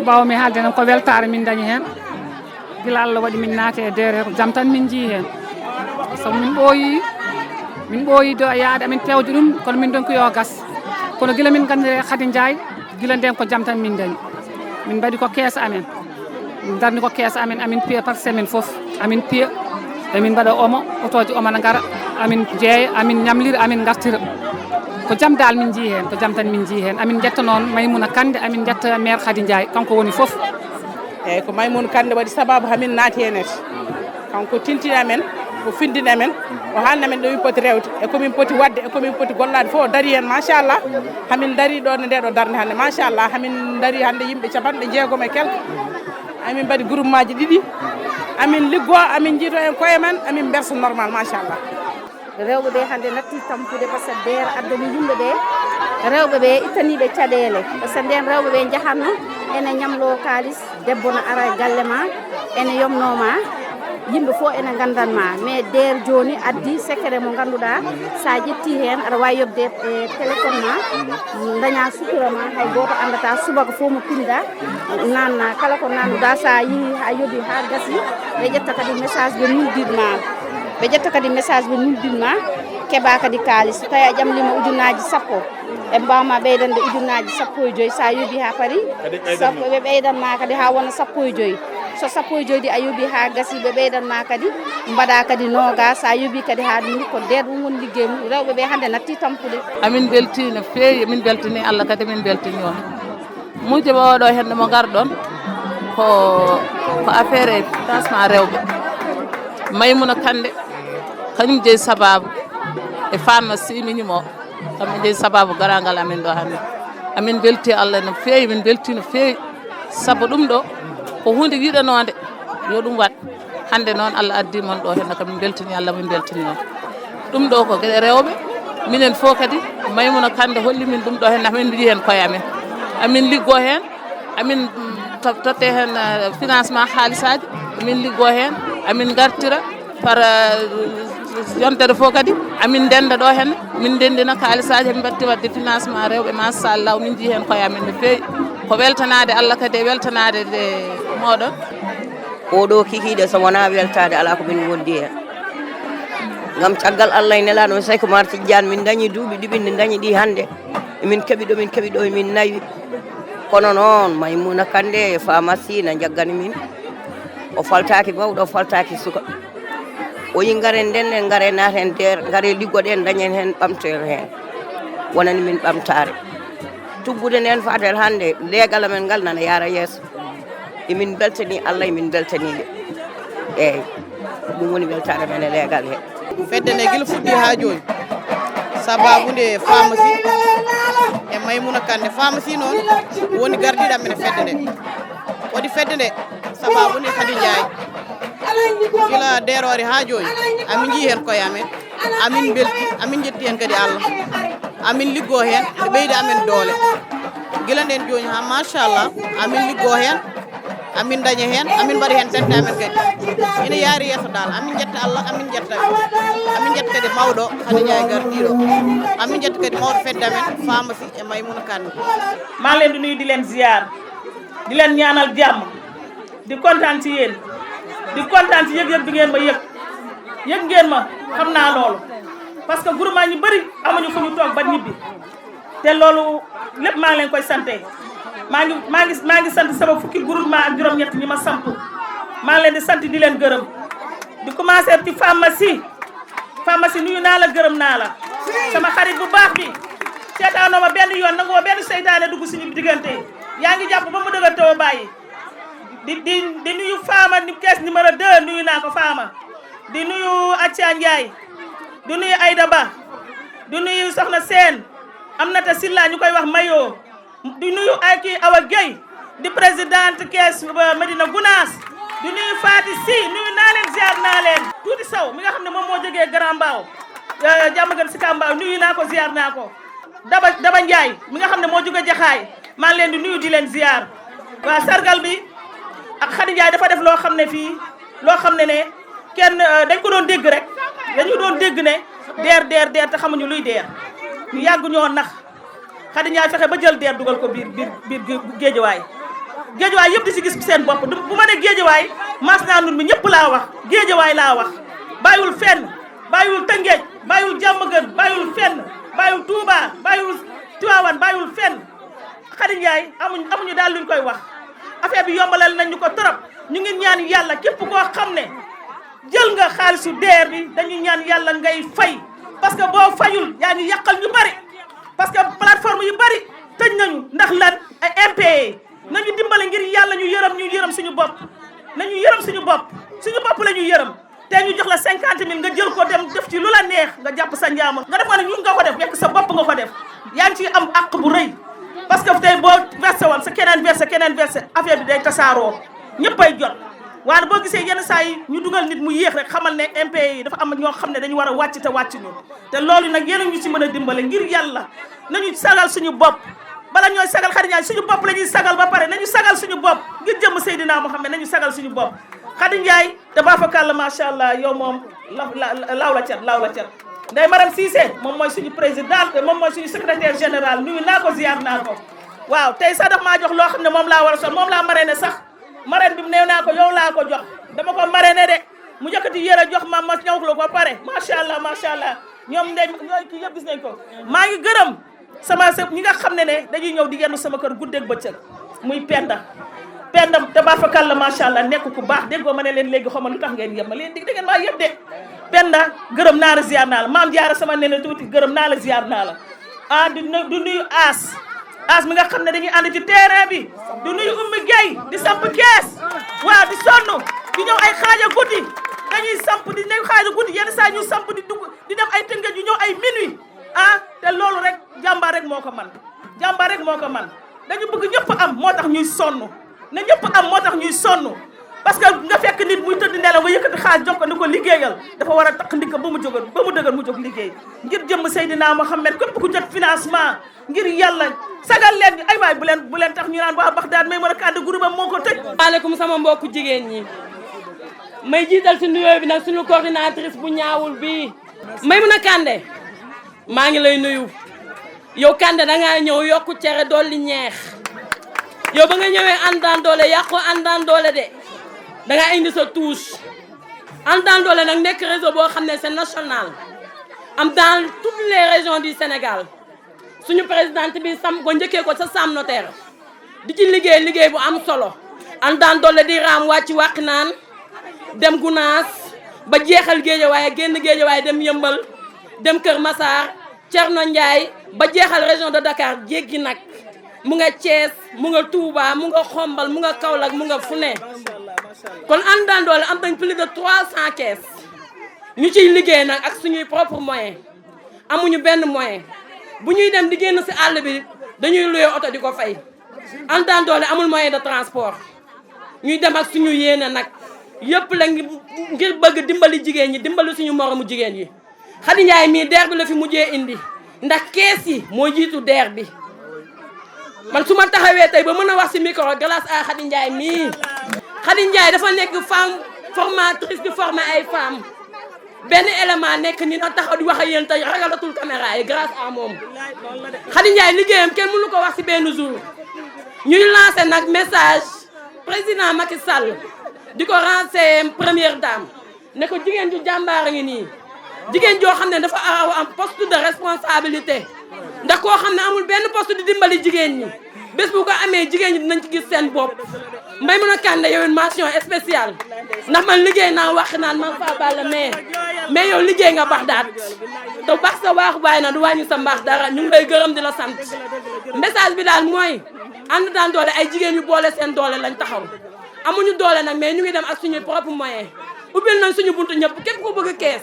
mbawmi haalde noon ko weltare min dañi hen gila Allah waɗi min naate e deere ko jaam tan min jii hen sabu min ɓooyi do yaade amin pewde ɗum kono min donki yo gas kono gila min gandire Khady Ndiaye gila nden ko jaam tan min dañi min mbaɗi ko keesa amen min darni ko keesa amen amin piya par semaine foof amin piya emin mbaɗa omo otoji omo na ngara amin jeeya amin ñamlira amin gartira ko jam dal min jii hen ko jam tan min jii hen amin jetta noon Maymouna Kande amin jetta maire Khady Ndiaye kanko woni foof eyyi ko Maymouna Kande waɗi sababu hamin naati henete kanko tintini amen o findini amen o haalni amen ɗo min poti rewde e komin poti wadde e komin poti gollade fof o dari hen machallah hamin dari ɗo ne ndeɗo darde hande machallah hamin dari hande yimɓe capanɗe jeegom e quelque amin mbaɗi groupement ji ɗiɗi amin liggo amin jiito en koye men amin berso normal machallah rewɓe ɓe hande natti tampude par ce que deere addani yimɓe ɓe rewɓe ɓe ittaniɓe caɗele par ce que nden rewɓe ɓe jahatno ene ñamlo kalis debbo no ara e galle ma ene yomnoma yimɓe fof ene gandanma mais deer joni addi secret mo ganduɗa sa ƴetti hen aɗa wawi yobde e téléphone ma daña sutura ma hay goto andata subaka fof mo pinɗa nanna kala ko nannuɗa sa yeehi ha yooɓi ha gasi ɓe ƴetta kadi message ɓe nuldinma ɓe ƴetta kadi message ɓe nuldinma keɓa kadi kalis so tawi a ƴamlima ujunaji 10 ɓe mbawma ɓeydande ujunaji 15 sa yooɓi ha paari sappo ɓe ɓeydanma kadi ha wona 15 so 15 ɗi a yooɓi ha gasi ɓe ɓeydanma kadi mbaɗa kadi noga sa yooɓi kadi ha ɗum ko nder ɗum woni liggey mum rewɓe ɓe hande natti tampude amin belti no feewi min beltini Allah kadi min beltini on mujjo ɓe oɗo hende mo garɗon ko affaire e financement rewɓe Maymouna Kande kañum jeeyi sababu e pharmacie minimo kamɓe jeeyi sababu garangal amin ɗo hande amin belti Allah no feewi min belti no feewi saabu ɗum ɗo ko hunde yiɗanode yo ɗum wat hande noon Allah addi mon ɗo henna kam min beltini Allah min beltini on ɗum ɗo ko gueɗe rewɓe minen fof kadi Maymouna Kande holli min ɗum ɗo henna min mbiyi hen koye amen amin liggo hen amin totte hen financement haalisaji amin liggo hen amin gartira par yontere fof kadi amin ndenda ɗo henne min ndendina kaalisaji hemin batti wadde financement rewɓe machallah min jii hen koye amen no feewi ko weltanade Allah kadi e weltanade de moɗon oɗo kikiɗe so wona weltade ala ko min wondi hen gam caggal Allah e nelaɗo mi Saykou Mar Tidiane min dañi duuɓi ɗiɓinde dañi ɗi hande min keeɓi ɗo min nawi kono noon Maymouna Kande e pharmacie na jaggani min o faltaki mawɗo o faltaki suka o yi garen nden gare naten nder gare liggoɗen dañen hen ɓamtere hen wonani min ɓamtare tuggude nden fatel hande leegal amen ngal nana yaara yeeso emin beltani Allah emin beltaniɓe eyyi ɗum woni weltare men e leegal he fedde nde guila fuɗɗi ha joni sababude pharmacie e Maymouna Kande pharmacie noon woni gardiɗo amen e fedde nde waɗi fedde nde sababude Khady Ndiaye gila derore ha joni amin jii hen koye amen amin belti amin jetti hen kadi Allah amin liggo hen ɓe ɓeydi amen doole gila nden joni ha machallah amin liggo hen amin daña hen amin mbaɗi hen tente amen kadi ina yaari yeeso dal amin jetta Allah amin jetta kadi mawɗo Khady Ndiaye gardiɗo amin jetta kadi mawɗo fedde amen pharmacie e Maymouna Kande maa leen di nuyu di leen ziar di leen ñaanal jàmm di kontaan ci yéen di kontaan ci yëg-yëg bi ngeen ma yëg ngeen ma xam naa loolu parce que groupement ñu bëri amuñu fu ñu toog ba ñibbi te loolu lépp maa ngi leen koy sante maa ngi sant sama fukki groupement ak juróom-ñett ñi ma samp maa ngi leen di sant di leen gërëm di commencer ci pharmacie nuyu naa la gërëm naa la sama xarit bu baax bi seetaanoo ma benn yoon nangu ma benn seytaane dugg suñu diggante yaa ngi jàpp ba mu dëgër taw bàyyi di nuyu Fama ni caisse numéro 2 nuyu naa ko Fama di nuyu Atia Ndiaye di nuyu Aïda Ba di nuyu Soxna Sène Aminata Silla ñu koy wax Mayo di nuyu ay kii Awa Gueye di présidente caisse Medina Gounass di nuyu Fati Si nuyu naa leen ziar naa leen tuuti saw mi nga xam ne moom moo jógee Grand Mbao jàmm si Kambaaw nuyu naa ko ziar naa ko Daba Ndiaye mi nga xam ne moo jógee Jaxaay maa ngi leen di nuyu di leen ziar waa sargal bi ak Khady Ndiaye dafa def loo xam ne fii loo xam ne kenn dañ ko doon dégg rek dañu doon dégg ne deer te xamuñu luy deer ñu yàgg ñoo nax Khady Ndiaye fexe ba jël DER dugal ko biir Géejawaay yëpp di si gis seen bopp bu ma ne Géejawaay maas naa nun mi ñëpp laa wax Géejawaay laa wax bàyyiwul fenn bàyyiwul Tëngéej bàyyiwul Diamaguène bàyyiwul fenn bàyyiwul Touba bàyyiwul Tivaouane bàyyiwul fenn Khady Ndiaye amuñu daal luñ koy wax affaire bi yombalal nañ ñu ko trop ñu ngi ñaan yàlla képp koo xam ne jël nga xaalisu DER bi dañuy ñaan yàlla ngay fay parce que boo fayul yaa ngi yàqal ñu bari parce que plateforme yu bari tëj nañu ndax lan ay impayés nañu dimbale ngir yàlla ñu yërëm suñu bopp nañu yërëm suñu bopp la ñu yërëm te ñu jox la 50 000 nga jël ko dem def ci lu la neex nga jàpp sa njaama nga def ne ñun nga ko def fekk sa bopp nga ko def yaa ngi ciy am àq bu rëy parce que tey boo versé woon sa keneen versé affaire bi day tasaaroo ñëppay jot waaye boo gisee yenn saa yi ñu dugal nit mu yéex rek xamal ne impayés yi dafa am ñoo xam ne dañu war a wàcc te wàcc ñu te loolu nag yéen a ñu ci mën a dimbale ngir yàlla nañu sagal suñu bopp bala ñooy sagal Khady Ndiaye suñu bopp la ñuy sagal ba pare nañu sagal suñu bopp ngir jëm Seydina Mohamed nañu sagal suñu bopp Khady Ndiaye tabaarakalla macha allah yow moom laaw la cat Ndeye Marème Cissé moom mooy suñu présidente moom mooy suñu secrétaire général nuyu naa ko ziar naa ko waaw tey sax daf maa jox loo xam ne moom laa war a sol moom laa marraine sax marraine bi néew naa ko yow laa ko jox dama ko marraine de mu jëkkati yére jox ma ñëw la ko pare macha allah ñoom ndey ñooy kii yëpp gis nañ ko maa ngi gërëm sama ñi nga xam ne dañuy ñëw di yenn sama kër guddeeg bëccëg muy Penda tabaarakalla macha allah nekk ku baax déggoo ma ne leen léegi xaw ma lu tax ngeen yëpp ma leen dig da ngeen maa yëpp de Penda gërëm naa la ziar naa la maam jaara sama nene tuuti gërëm naa la ziar naa la di nuyu As mi nga xam ne dañuy ànd ci terrain bi di nuyu Oumy Gueye di samp kees waaw di sonn di ñëw ay xaaja guddi dañuy samp di ñëw xaaja guddi yenn saa ñuy samp di dugg di dem ay Tëngéej yu ñëw ay minuit te loolu rek jàmbaar rek moo ko man dañu bëgg ñëpp am moo tax ñuy sonn na ñëpp am moo tax ñuy sonn parce que nga fekk nit muy tëdd nelaw nga yëkkati xaalis jox ko ni ko liggéeyal dafa war a takk ndigg ba mu dëgër mu jóg liggéey ngir jëm Seydina Mohamed képp ku jot financement ngir yàlla sagal leen ay waay bu leen tax ñu naan waa Baxdaad may mën a kàddu groupe am moo ko tëj. maaleykum sama mbokku jigéen ñi may jiital ci nuyoo bi nag suñu coordinatrice bu ñaawul bii Maimouna Kandé maa ngi lay nuyu yow Kandé dangaa ñëw yokku cere dolli ñeex yow ba nga ñëwee àndaan doole yàqu àndaan doole de dangaa indi sa touche àndaan doole nag nekk réseau boo xam ne c'est national am dans toutes les régions du Sénégal suñu présidente bi sam ko njëkkee ko sa Sam Notaire di ci liggéey bu am solo àndaan doole di raam wàcc Wakhinane dem Gounass ba jeexal Guédiawaye génn Guédiawaye dem Yëmbal dem Kër Massar Thierno Ndiaye ba jeexal région de Dakar jéggi nag mu nga Thiès mu nga Touba mu nga Xombal mu nga Kaolack mu nga fu ne kon àndaan doole am nañ plus de 300 caisses ñu ciy liggéey nag ak suñuy propre moyen amuñu benn moyen bu ñuy dem di génn ci àll bi dañuy loué oto di ko fay àndaan doole amul moyen de transport ñuy dem ak suñu yéene nag yëpp la ngir bëgg dimbali jigéen ñi dimbali suñu moromu jigéen yi Khady Ndiaye mii DER bi la fi mujjee indi ndax kees yi moo jiitu DER bi man su ma taxawee tey ba mën a wax ci micro grâce à Khady Ndiaye mii Khady Ndiaye dafa nekk femme formatrice di former ay femmes benn élément nekk ni na taxaw di wax ak yéen tey ragalatul caméra yi grâce à moom Khady Ndiaye liggéeyam kenn mënu ko wax ci benn jour ñuy lancé nag message président Macky Sall di ko lancer première dame ne ko jigéen ju jàmbaar a ngi nii jigéen joo xam ne dafa am poste de responsabilité ndax koo xam ne amul benn poste di dimbali jigéen ñi bés bu ko amee jigéen ñi dinañ ci gis seen bopp Maimouna Kandé yow une mention spéciale ndax man liggéey naa Wakhinane man fa balla mais yow liggéey nga Baxdaad te baax sa waaxu baay na du wàññi sa mbaax dara ñu ngi lay gërëm di la sant message bi daal mooy ànd daan doole ay jigéen yu boole seen doole lañ taxaw amuñu doole nag mais ñu ngi dem ak suñuy propre moyen ubbil nañ suñu buntu ñëpp képp ko bëgg kees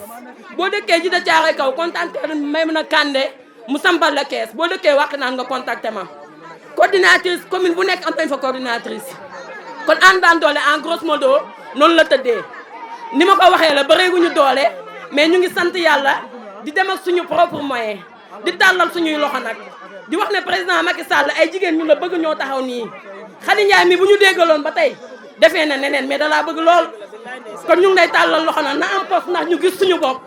boo dëkkee ji da caaray kaw contacté Maimouna Kandé mu sampal la kees boo dëkkee Wakhinane nga contacté ma coordinatrice commune bu nekk am nañ fa coordinatrice kon ànd daan doole en grosso modo noonu la tëddee ni ma ko waxee la bëreeguñu doole mais ñu ngi sant yàlla di dem ak suñu propre moyen di tàllal suñuy loxo nag di wax ne président Macky Sall ay jigéen ñu la bëgg ñoo taxaw nii Khady Ndiaye mi bu ñu déggaloon ba tey defee na neneen mais da laa bëgg lool kon ñu ngi lay tàllal loxo nag na am poste ndax ñu gis suñu bopp